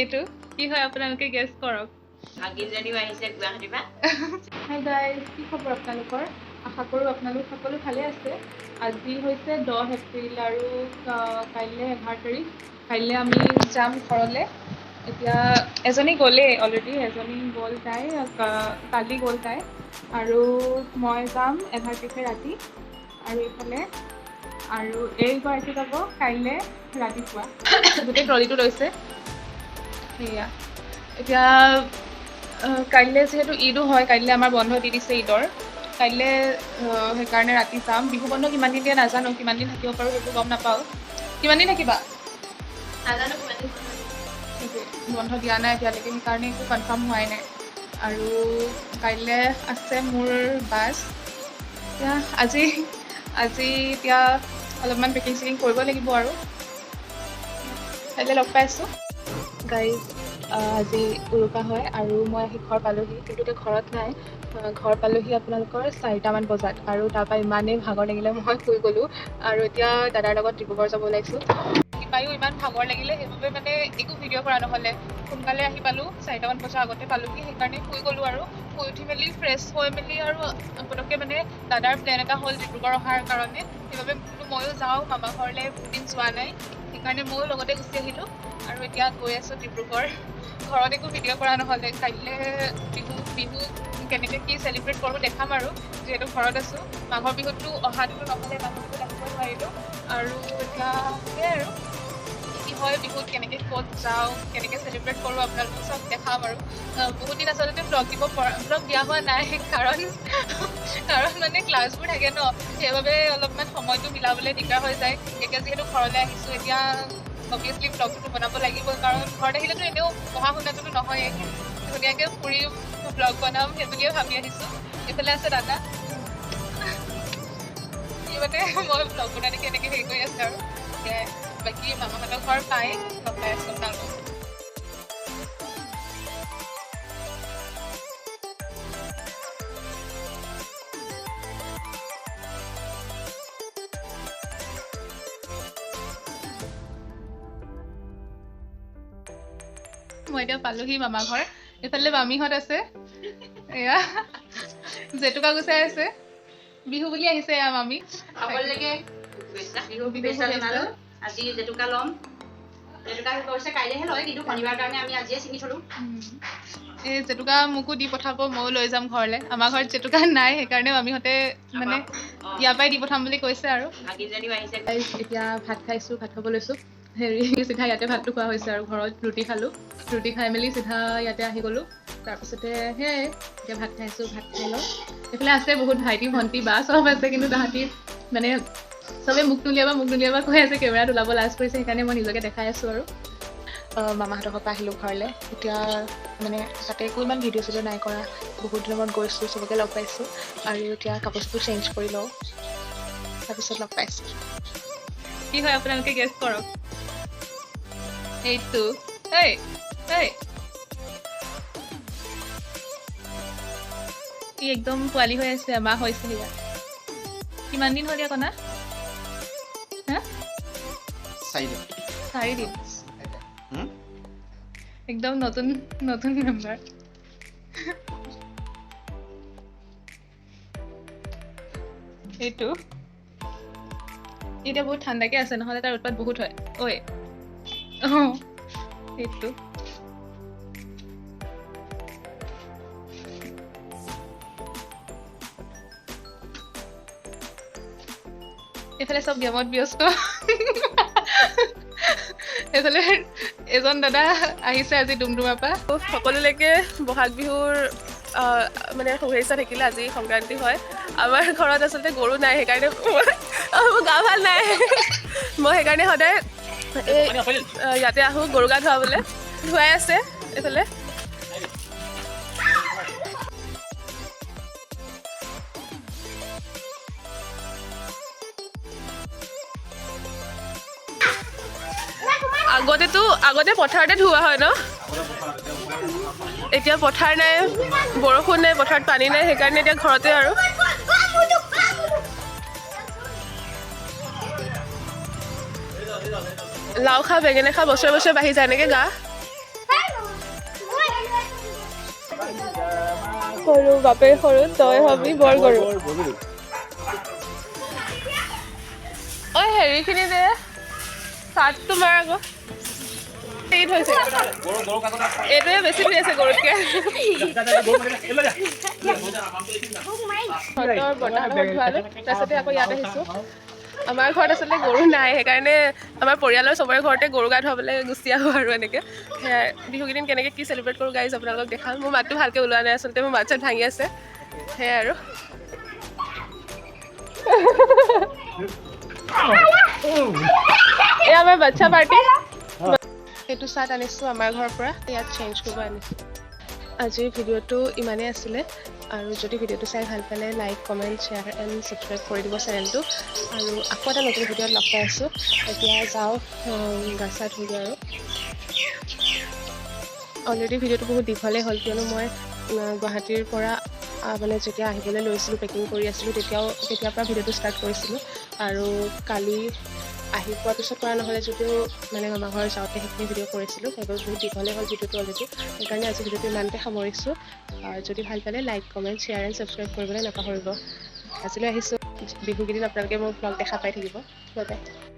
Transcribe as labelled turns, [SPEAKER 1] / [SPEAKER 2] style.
[SPEAKER 1] এইটো কি হয় আপোনালোকে গেছ কৰক।
[SPEAKER 2] ভাগিনজনীও আহিছে গুৱাহাটীৰ পৰা।
[SPEAKER 1] হাই গাইজ, কি খবৰ আপোনালোকৰ? আশা কৰোঁ আপোনালোক সকলো ভালে আছে। আজি হৈছে 10 এপ্ৰিল আৰু কাইলৈ 11 তাৰিখ। কাইলৈ আমি যাম ঘৰলৈ। এতিয়া এজনী গ'লেই অলৰেডি, এজনী গ'ল, তাই কালি গ'ল তাই, আৰু মই যাম 11 তাৰিখে ৰাতি। আৰু এইফালে আৰু এইগৰাকী যাব কাইলৈ ৰাতিপুৱা। গোটেই ট্ৰলিটো লৈছে। সেয়া এতিয়া কাইলৈ যিহেতু ঈদো হয়, কাইলৈ আমাৰ বন্ধ দি দিছে ঈদৰ কাইলৈ, সেইকাৰণে ৰাতি যাম। বিহু বন্ধ কিমান দিন দিয়ে নাজানো, কিমান দিন থাকিব পাৰোঁ সেইটো গম নাপাওঁ। কিমান দিন থাকিবা?
[SPEAKER 2] নাজানো কিমান দিন।
[SPEAKER 1] সেইটোৱে, বন্ধ দিয়া নাই এতিয়ালৈকে, সেইকাৰণে একো কনফাৰ্ম হোৱাই নাই। আৰু কাইলৈ আছে মোৰ বাছ। এতিয়া আজি আজি এতিয়া অলপমান পেকিং চেকিং কৰিব লাগিব আৰু কাইলৈ লগ পাই আছোঁ। গাইজ, আজি উৰুকা হয় আৰু মই আহি ঘৰ পালোহি, কিন্তু এতিয়া ঘৰত নাই। ঘৰ পালোহি আপোনালোকৰ 4টামান বজাত আৰু তাৰপৰা ইমানেই ভাগৰ লাগিলে, মই শুই গ'লোঁ। আৰু এতিয়া দাদাৰ লগত ডিব্ৰুগড় যাব ওলাইছোঁ। আহি পায়ো ইমান ভাগৰ লাগিলে, সেইবাবে মানে একো ভিডিঅ' কৰা নহ'লে। সোনকালে আহি পালোঁ, 4টামান বজাৰ আগতে পালোহি, সেইকাৰণে শুই গ'লোঁ। আৰু শুই উঠি মেলি ফ্ৰেছ হৈ মেলি আৰু পটককৈ মানে দাদাৰ প্লেন এটা হ'ল ডিব্ৰুগড় অহাৰ কাৰণে। সেইবাবে বোলো ময়ো যাওঁ মামা ঘৰলৈ, বহুত দিন যোৱা নাই, সেইকাৰণে ময়ো লগতে গুচি আহিলোঁ আৰু এতিয়া গৈ আছোঁ ডিব্ৰুগড়। ঘৰত একো ভিডিঅ' কৰা নহ'লে। কাইলৈ বিহু বিহু কেনেকৈ কি চেলিব্ৰেট কৰোঁ দেখাম আৰু যিহেতু ঘৰত আছোঁ। মাঘৰ বিহুততো অহাটোতো নহ'লে, মাঘৰ বিহুত আহিব নোৱাৰিলোঁ। আৰু এতিয়া সেয়াই আৰু কি হয়, বিহুত কেনেকৈ ক'ত যাওঁ, কেনেকৈ চেলিব্ৰেট কৰোঁ, আপোনালোকক চব দেখাম। আৰু বহুত দিন আচলতে ভ্লগ দিব পৰা, ভ্লগ দিয়া হোৱা নাই, কাৰণ কাৰণ মানে ক্লাছবোৰ থাকে ন, সেইবাবে অলপমান সময়টো মিলাবলৈ দিগদাৰ হৈ যায়। এতিয়া যিহেতু ঘৰলৈ আহিছোঁ, এতিয়া অভিয়াছলি ভ্লগটোতো বনাব লাগিবই, কাৰণ ঘৰত আহিলেতো এনেও পঢ়া শুনাটোতো নহয়েই। ধুনীয়াকৈ ফুৰি ভ্লগ বনাম সেই বুলিয়ে ভাবি আহিছোঁ। এইফালে আছে দাদা, সি মানে মই ভ্লগ বনাই দেখি এনেকৈ হেৰি কৰি আছে। আৰু সেয়াই, বাকী মামাহঁতৰ ঘৰ পাই লগ পাই আছোঁ আপোনালোকক। মই এতিয়া পালোহি মামা ঘৰ। এইফালে মামীহঁত আছে, এয়া জেতুকা গুচাই আছে। বিহু বুলি আহিছে এয়া মামী।
[SPEAKER 2] সকলোলৈকে শুভেচ্ছা, বিহু
[SPEAKER 1] বিহু
[SPEAKER 2] শুভেচ্ছা
[SPEAKER 1] শুভেচ্ছা।
[SPEAKER 2] জনালো। আজি জেতুকা ল'ম। জেতুকা অৱশ্যে কাইলৈহে লয়, কিন্তু শনিবাৰ কাৰণে আমি আজিয়ে ছিঙি থলো।
[SPEAKER 1] এই জেতুকা মোকো দি পঠাব, ময়ো লৈ যাম ঘৰলৈ। আমাৰ ঘৰত জেতুকা নাই, সেইকাৰণে মামীহঁতে মানে ইয়াৰ পৰাই দি পঠাম বুলি কৈছে। আৰু
[SPEAKER 2] ভাগিনজনীও আহিছে।
[SPEAKER 1] এতিয়া ভাত খাইছোঁ, ভাত খাব লৈছোঁ। হেৰি, চিধা ইয়াতে ভাতটো খোৱা হৈছে আৰু ঘৰত ৰুটি খালোঁ। ৰুটি খাই মেলি চিধা ইয়াতে আহি গ'লোঁ। তাৰপিছতে সেয়াই, এতিয়া ভাত খাইছোঁ, ভাত খাই লওঁ। এইফালে আছে বহুত ভাইটি, ভণ্টি, বা চব আছে, কিন্তু তাহাঁতি মানে চবে মোক নুলিয়াবা, মোক নুলিয়াবা কৈ আছে, কেমেৰাত ওলাব লাজ কৰিছে, সেইকাৰণে মই নিজকে দেখাই আছোঁ। আৰু মামাহঁতৰ ঘৰৰ পৰা আহিলোঁ ঘৰলৈ। এতিয়া মানে তাতে একো ইমান ভিডিঅ' চিডিঅ' নাই কৰা। বহুত দিনৰ মূৰত গৈছোঁ, চবকে লগ পাইছোঁ। আৰু এতিয়া কাপোৰ চাপোৰ চেঞ্জ কৰি লওঁ, তাৰপিছত লগ পাইছোঁ। কি হয় আপোনালোকে গেছ কৰক। এইটো, এই এই ই একদম পোৱালি হৈ আছে, এমাহ হৈছে। ইয়াত কিমান দিন হ'ল ইয়াৰ কণা? হা?
[SPEAKER 3] 4 দিন।
[SPEAKER 1] 4 দিন।
[SPEAKER 3] হুম?
[SPEAKER 1] একদম নতুন নতুন মেম্বাৰ এইটো। এতিয়া বহুত ঠাণ্ডাকে আছে, নহ'লে তাৰ উৎপাত বহুত হয়। ঐ অঁ, এইটো এইফালে চব গেমত ব্যস্ত। এইফালে এজন দাদা আহিছে আজি ডুমডুমাৰ পৰা।
[SPEAKER 4] সকলোলৈকে বহাগ বিহুৰ মানে শুভেচ্ছা থাকিলে। আজি সংক্ৰান্তি হয়। আমাৰ ঘৰত আচলতে গৰু নাই, সেইকাৰণে মোৰ গা ভাল নাই, মই সেইকাৰণে সদায় এই ইয়াতে আহোঁ গৰু গা ধুৱাবলৈ। ধুৱাই আছে এইফালে। আগতে পথাৰতে ধোৱা হয় ন? এতিয়া পথাৰ নাই, বৰষুণ নাই, পথাৰত পানী নাই, সেইকাৰণে এতিয়া ঘৰতে। আৰু লাও খা, বেঙেনা খা, বছৰে বছৰে বাঢ়ি যায়, এনেকৈ গা। সৰু বাপেৰ সৰু, তই হবি বৰ গৰু। ঐ, হেৰিখিনি দে, চাৰ্টটো মাৰ আকৌ। হেৰিত হৈছে, এইটোৱে বেছি ধুই আছে গৰুতকে। ঘৰৰ বৰ্তাহঁতৰ ঘৰত ধুৱালোঁ, তাৰপিছতে আকৌ ইয়াত আহিছোঁ। আমাৰ ঘৰত আচলতে গৰু নাই, সেইকাৰণে আমাৰ পৰিয়ালৰ চবৰে ঘৰতে গৰু গা ধুৱাবলৈ গুচি আহোঁ আৰু এনেকৈ। সেয়াই, বিহুকেইদিন কেনেকৈ কি চেলিব্ৰেট কৰোঁ গাইজ, আপোনালোকক দেখাম। মোৰ মাতটো ভালকৈ ওলোৱা নাই আচলতে, মোৰ মাত চাত ভাঙি আছে। সেয়াই আৰু এই আমাৰ বাচ্ছা পাৰ্টি। এইটো চাৰ্ট আনিছোঁ আমাৰ ঘৰৰ পৰা, ইয়াত চেঞ্জ কৰিব আনিছোঁ। আজিৰ ভিডিঅ'টো ইমানেই আছিলে আৰু যদি ভিডিঅ'টো চাই ভাল পালে like, comment, share and subscribe কৰি দিব চেনেলটো। আৰু আকৌ এটা নতুন ভিডিঅ'ত লগ পাই আছোঁ। এতিয়া যাওঁ, গা চা ধুওঁগৈ। আৰু অলৰেডি ভিডিঅ'টো বহুত দীঘলেই হ'ল, কিয়নো মই গুৱাহাটীৰ পৰা মানে যেতিয়া আহিবলৈ লৈছিলোঁ, পেকিং কৰি আছিলোঁ, তেতিয়াৰ পৰা ভিডিঅ'টো ষ্টাৰ্ট কৰিছিলোঁ। আৰু কালি আহি পোৱাৰ পিছত কৰা নহ'লে যদিও মানে মামা ঘৰ যাওঁতে সেইখিনি ভিডিঅ' কৰিছিলোঁ, সেইবাবে বহুত দীঘলেই হ'ল ভিডিঅ'টো অলৰেডি। সেইকাৰণে আজি ভিডিঅ'টো ইমানতে সামৰিছোঁ। যদি ভাল পালে like, comment, share and subscribe কৰিবলৈ নাপাহৰিব। আজিলৈ আহিছোঁ। বিহুকেইদিন আপোনালোকে মোৰ ভ্লগ দেখা পাই থাকিব। Bye bye.